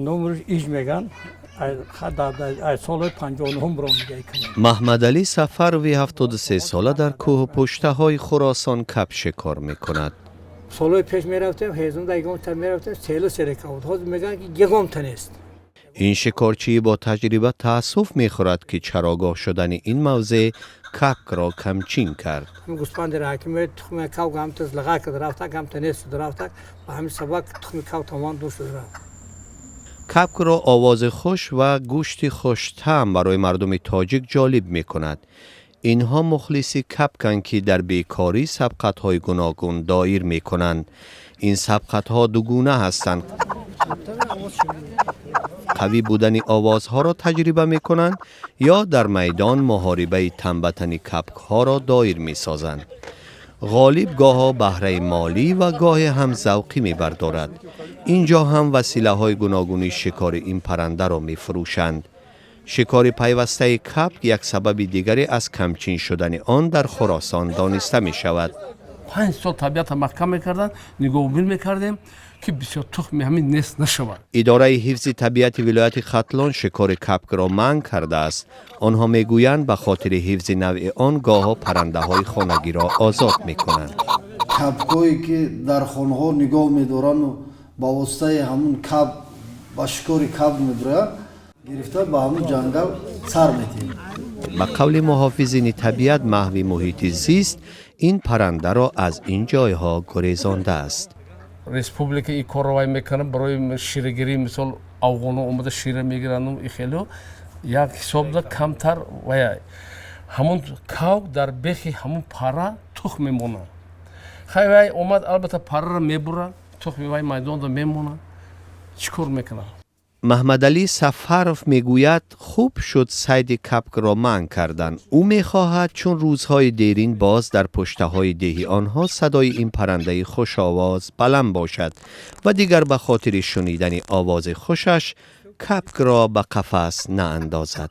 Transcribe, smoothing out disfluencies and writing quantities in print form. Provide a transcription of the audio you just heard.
Номрӯз иж меган, ай солҳои 59-ум ромига. Маҳмадалӣ Сафарови 73 сола дар кӯҳу пуштаҳои Хуросон кабк шикор мекунад. Солҳои пеш мерафтем, ҳезунда ягонта мерафтем, селу серека буд. Ҳозир мегӯянд, ки ягонта нест. Ин шикорчии бо таҷриба таассуф мехӯрад, ки чарогоҳ шудани ин мавзеъ кабкро камчин кард. Гӯспанди ҳакими тухми кавк ҳамта лаға кард, рафтак, ҳамта нест шуд, рафтак. Ба ҳамин сабаб тухми кавк тамом дур шуд, рафт. Кабкро овози хуш ва гӯшти хуштаъм барои мардуми тоҷик ҷолиб мекунад. Инҳо мухлиси кабканд, ки дар бекорӣ сабқатҳои гуногун доир мекунанд. Ин сабқатҳо дугуна ҳастанд: қавӣ будани овозҳоро таҷриба мекунанд ё дар майдон муҳорибаи танбатани кабкҳоро доир месозанд. Ғолиб гоҳо баҳраи молӣ ва гоҳе ҳам завқӣ мебардорад. Ин ҷо ҳам василаҳои гуногуни шикори ин паррандаро мефурӯшанд. Шикори пайвастаи кабк як сабаби дигаре аз камчин шудани он дар Хуросон дониста мешавад. 5 сол табиатро маҳкам мекарданд, нигоҳубин мекардем, ки бисёр тухми ҳамин нест нашавад. Идораи ҳифзи табиати вилояти Хатлон шикори кабкро манъ кардааст. Онҳо мегӯянд, ба хотири ҳифзи навъи он гоҳо паррандаҳои хонагиро озод мекунанд. Кабкҳое, ки дар хонаҳо нигоҳ медорану ба воситаи ҳамун кабк ба шикори кабк мебироянд, гирифта, ба ҳамун ҷангал сар метиҳем. Ба қавли муҳофизини табиат, маҳви муҳити зист ин паррандаро аз ин ҷойҳо гурезондааст. Республика ин корро вай мекунад барои ширагирӣ. Мисол, афғонҳо омада шира мегиранду и хело як ҳисобда камтар вая. Ҳамун кавк дар бехи ҳамун пара тухм мемонад. Хай, вай омад, албатта, параро мебурад, тухми вай майдонда мемонад. Чӣ кор мекунад? Маҳмадалӣ Сафаров мегӯяд, хуб шуд сайди кабкро манъ карданд. Ӯ мехоҳад, чун рӯзҳои дерин боз дар пуштаҳои деҳи онҳо садои ин паррандаи хушовоз баланд бошад ва дигар ба хотири шунидани овози хушаш кабкро ба қафас наандозад.